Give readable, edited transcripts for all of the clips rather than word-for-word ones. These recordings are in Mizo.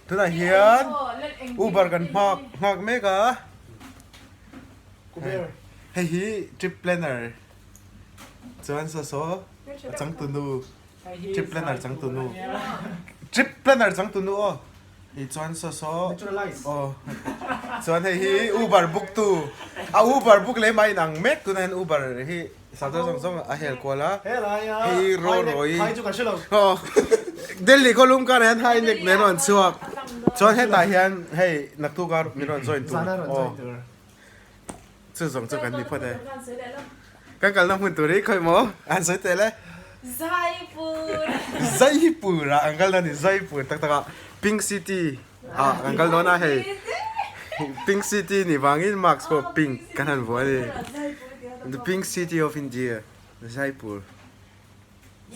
Tunah hian Uber kan hmak nghak mek a, hei hi trip planner chuan saw saw a changtunu trip planner changtunu trip planner changtunu aw hei chuan saw saw aw chuan hei hi Uber book tu a Uber book leh mah inang mek tunah hian Uber hi. Sardar zawng zawng a hel kual a, hei ro roi aw Delhi khaw lum karah hian high neck nen rawn chhuak chuan hetah hian hei naktuk a min rawn join tur aw chu zawng chu kan ni phawt e kan kalna hmun tur hi khawi maw an sawi tel e Jaipur Jaipur ah an kal dawn a ni Jaipur tak tak ah Pink City ah kan kal dawn a hei Pink City nih vangin mask pawh pink kan han vuah a ni The Pink City of India Jaipur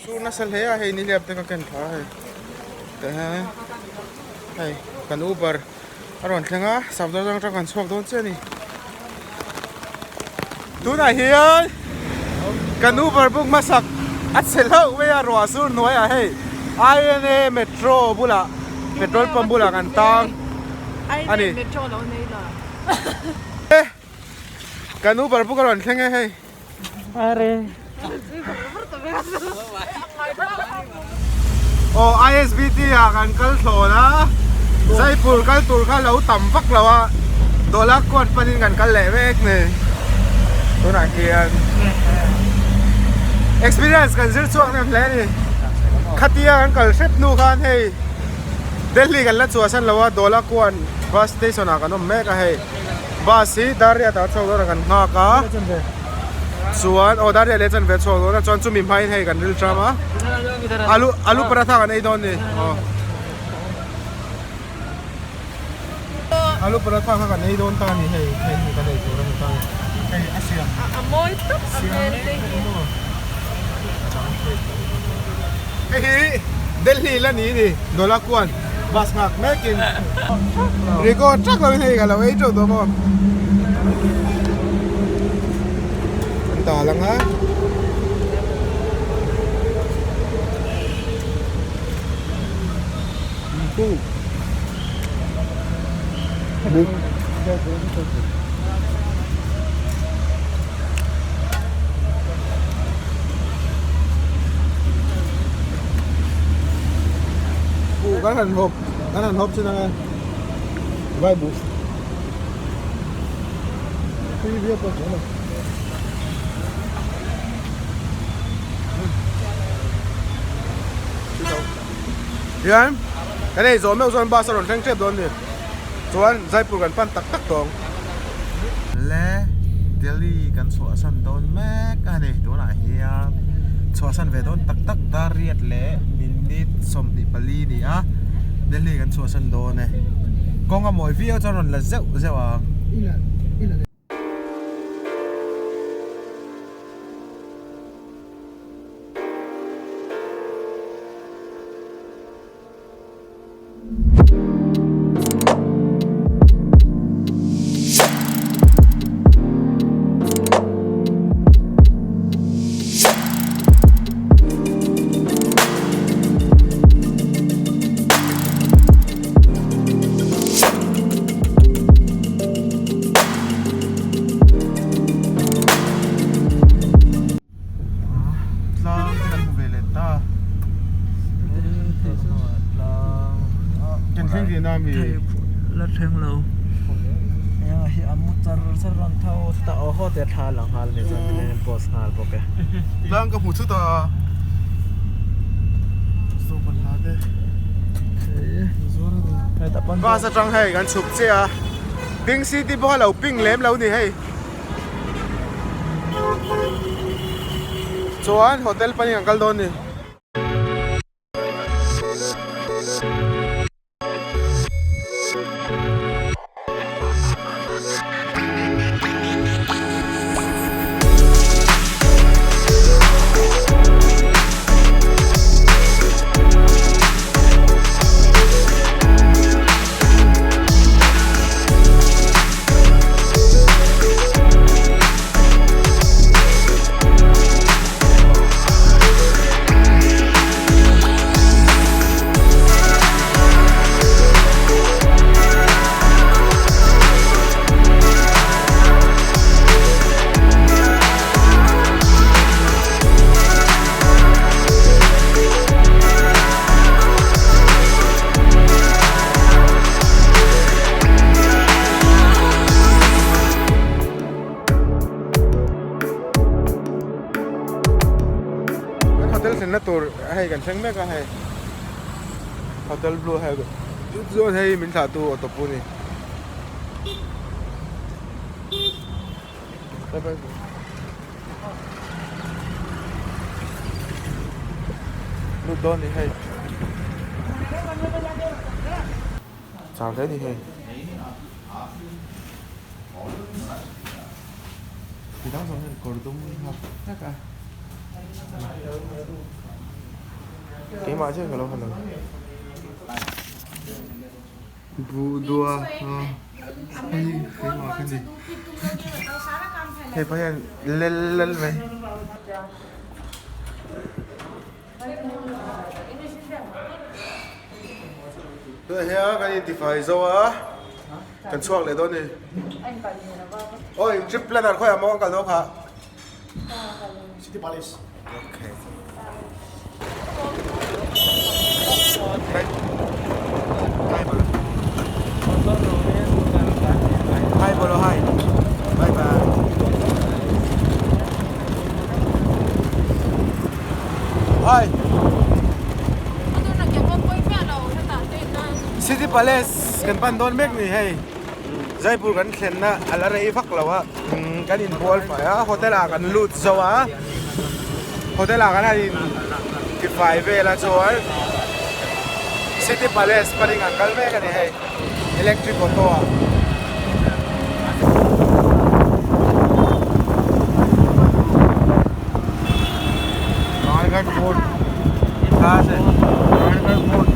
Sur nasa hle a hei nihliap te ka ken thla a hei tah hian hei kan Uber a rawn thleng a Safdarjung atang kan chhuak dawn chiah a ni tunah hian kan Uber book hmasak a chhe hlauh mai a ruah sur hnuaiah hei I_N_A metro bulah petrol pump bulah kan tang a ni. Kan Uber book a rawn thleng e hei. Aw ISBT ah kan kal thlawn a, Jaipur kal tur kha lo tam vak lo a, Dawla kuat panin kan kal leh mek ni. Tunah hian experience kan zir chhuak hnem hle a ni. Khatia kan kal hrep hnu khan hei Delhi kan la chhuahsan lo a, Dawla kuan bus station ah kan awm mek a hei. Bus hi Dariat ah chhuak dawn a kan nghak a chuan aw Dariat leh chanve chhuak dawn a chuan chumi hmain hei kan ril tram a alu alu paratha kan ei dawn ni aw alu paratha kha kan ei dawn ta a ni hei hei hi kan ei tur a ni ta hei a siam a mawi tawp a hmel te hi hei hi Delhi la ni ni Dolakuan Bus nghak mekin record tak lovin hei ka lo ei teuh tawh maw an dal ang a Buh kan han hawp kan han hawp chin anga vai buh tui viau pawh chuan lo hian kan ei zawh meuh chuan bus a rawn thleng tep dawn a ni chuan Jaipur kan pan tak tak tawh ang. Le Delhi kan chhuahsan dawn mek a ni tunah hian chhuahsan ve dawn tak tak dar riat leh minute 24 ni a Delhi kan chhuahsan dawn e kawng a mawi viau chuan rawn la zeuh zeuh ang. Tlang te kan hmu ve leh ta. Kan thleng tihna a mi? La thleng lo. Eng hi a mu char char rawn tho ta aw haw te thla lang nghal ni chuan tihian post nghal bawk e. Tlang ka hmu chut a. Zopan hla te. Bus atang hei kan chhuk chiah a. Pink city pawh a lo pink lem lo ni hei. Chuan hotel panin an kal dawn ni. thleng mek a hei Hotel Blue hei chuan hei min thlah tu auto pu a ni. Lut dawn ni hei. Chau hle ni hei. Ti dang zawng hian kawr dum hak vek a. Keimah chiah ka lo ha lo. Buh dua hei keimah ka ni. Hei pawh hian lel lel mai. Tunah hian kan intifai zo a, kan chhuak leh dawn a ni. Aw in trip planner khawiah maw kan kal dawn kha? City Palace. Okay. Hi bolo hi. Bye bye. Hi. City Palace kan pan dawn mek ni hei. Jaipur kan thlenna a la rei vak lo a. Kan inbual fai a hotel ah kan lut zo a. Hotel ah kan han in tifai vel a chuan City Palace panin kan kal mek a ni hei. Electric auto ah. Narayangarh Fort Narayangarh Fort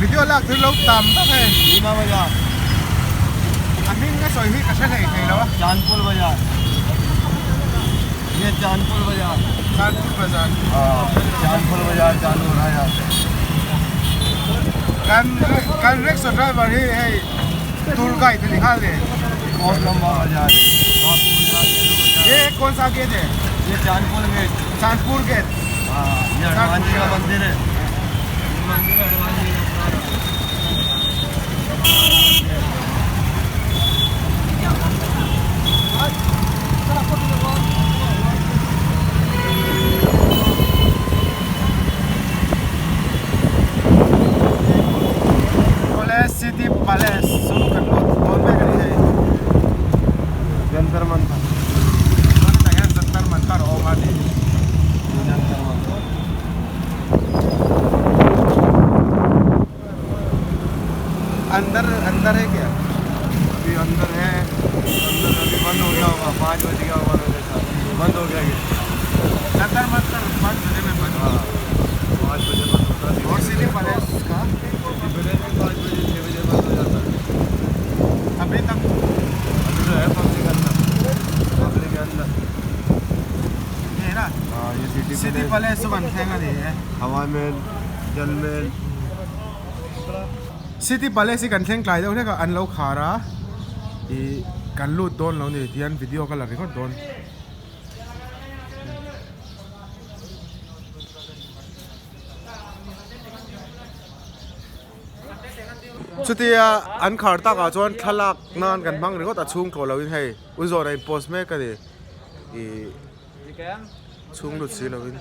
Video lak thil lo tam tak hei. A hming a sawi hi ka hre hlei thei lo a. Chandpur Bazar. Ye Chandpur Bazar. Chandpur Bazar. Chandpur Bazar चालू हो रहा है. Kan kan rickshaw driver hi hei tour guide a ni nghal ni. बहुत लंबा बाजार है. Ye कौन सा gate है? ये चांदपुर गेट. चांदपुर गेट. हाँ, ये हनुमान जी का मंदिर है. मंदिर है हनुमान जी का पुराना. Awle City Palace chu kan lut dawn mek a ni hei. Jantar Mantar. Chuan hetah hian Jantar Mantar a awm a ni. Jantar Mantar. अंदर अंदर है क्या? अभी अंदर है अंदर अभी बंद हो गया होगा 5 बज गया होगा मेरे साथ बंद हो गया ये जंतर मंतर 5 बजे में बंद हाँ 5 बजे बंद होता है और सिटी पैलेस का सिटी पैलेस भी 5 बजे 6 बजे बंद हो जाता है अभी तक अभी तो है पब्लिक अंदर पब्लिक के अंदर ये है ना हाँ ये city city palace chu kan thleng a ni e हवा महल जल महल City Palace hi kan thleng tlai deuh hlek a an lo khar a ih kan lut dawn lo ni tihian video ka la ringawt dawn. Chutia an khar takah chuan thlalak nan kan hmang ringawt a chhung tawh loin hei u zawn a in post mek a ni ih chhung lut si loin.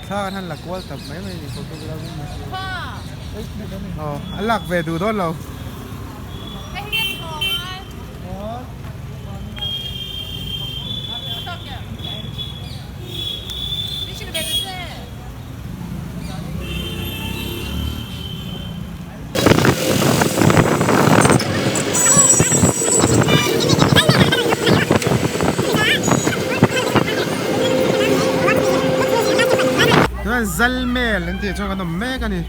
Thla kan han la kual tap mai mai ni photography aw a lak ve duh dawn lo. Chuan Zalmel an tih chuan kan awm mek a ni.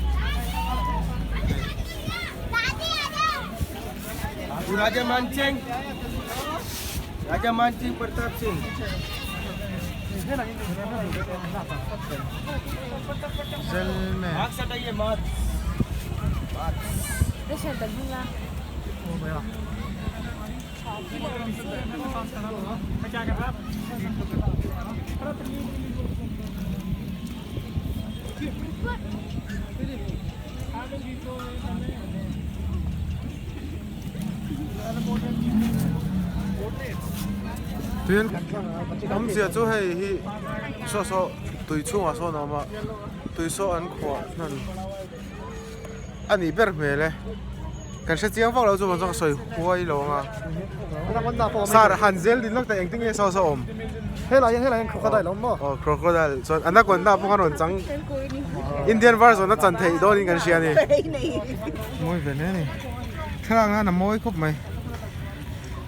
Raja Mansingh Raja Mansingh Pratap Singh Zalmel mask हटाइए mask Tin awmzia chu hei hi saw saw tui chhungah sawn a awm a tui saw an khuah hnan a nih ber hmel e kan hre chiang vak lo chu chuan ka sawi huai lo ang a sar han zel din lawk teh engtin nge saw saw awm helai hian helai hian crocodile a awm maw aw crocodile chuan anaconda pawh khan rawn chang Indian version a chan theih dawnin kan hria a ni mawi ve hle a ni thlalak nan a mawi khawp mai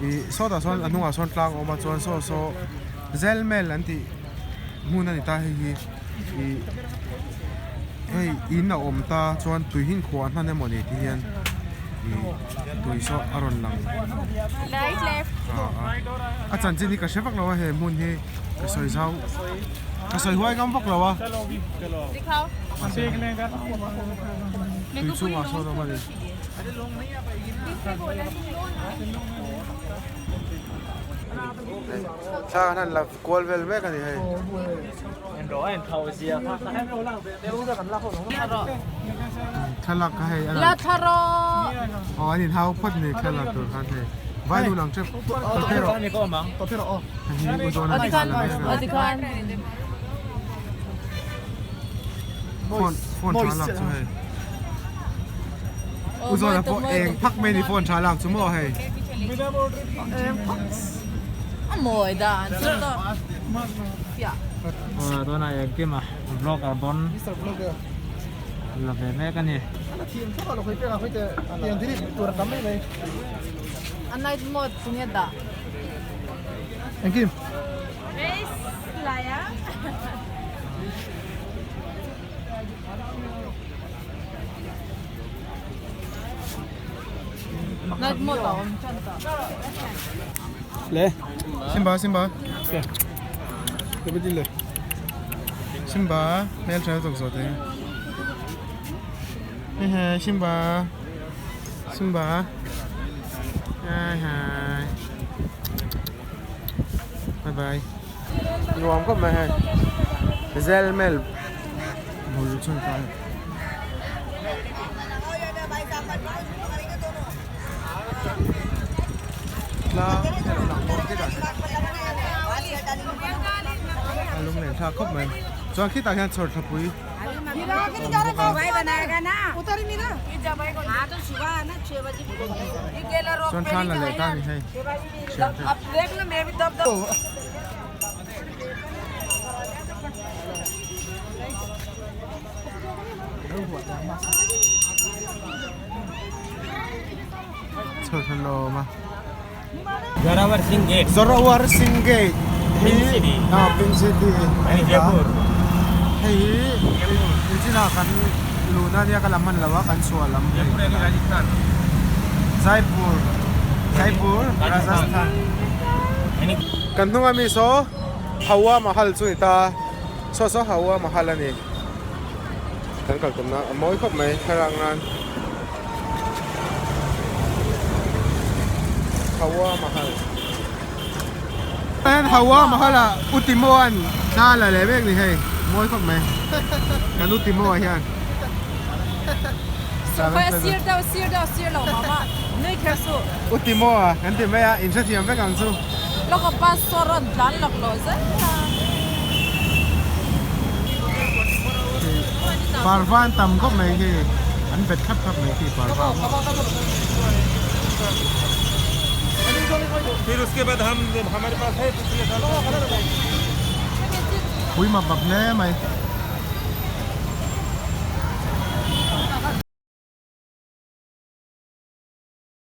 ih sawtah sawn a hnungah sawn tlang a awm a chuan saw saw zel mel an tih hmun a ni ta hei hi ih hei in a awm ta chuan tui hi khuah hnan emaw ni tih hian ih tui saw a rawn lang a a chanchin hi ka hre vak lo a he hmun hi ka sawi zau ka sawi huai ngam vak lo a tui chungah sawn a awm a ni. Thla kan han la kual vel mek a ni hei. Thlalak kha hei a lang. Aw an inhau phawt a ni thlalak tur khan hei. Vai nu lang tep tawphe rawh. Hei hi u zawn a ni thla la mek a. Phone phone tha lak chu hei. U zawn a pawh eng phak mai ni phone tha lak chu maw hei. A mawi dan chu tawh. Aw tunah engkim a vlog a bon la ve mek a ni. A night mode chu nge dah. Engkim. Night mode a awm tan ta. Le. Simba Simba. Le. Simba hmel tha lutuk zawh te. Hehe Simba Simba hi hi bye bye nuam khawp mai hei Zelmel bul chhun ta hei. Tlang te lo lang bawk khitah hian a lung leh thlak khawp mai chuan khitah hian chhawr thlapui a awm bawk a chuan thla la leh ta a ni hei thian te. Chhawrthlawma. Zorawar Singh Gate. Zorawar Singh Gate hi ah Pink City a ni a. Hei hi nichinah kan luhna ania ka la hman lo a kan chhuah lam hei. Jaipur Jaipur Rajasthan. Kan hnunga mi saw Hawa Mahal chu ni ta saw saw Hawa Mahal a ni. Kan kal tumna a mawi khawp mai thlalak nan Hawa Mahal Hian Hawa Mahal ah U Timo an thla la leh mek ni hei mawi khawp mai kan U Timo ah hian Sir deuh sir deuh sir lo mama nui kher suh U Timo ah kan ti mai a inhrethiam vek ang chu. Lawk a bus saw rawn tlan lawk lo zel a. Parvan tam khawp mai khi an bet thlap thlap mai khi parvan. Pui map map hle mai.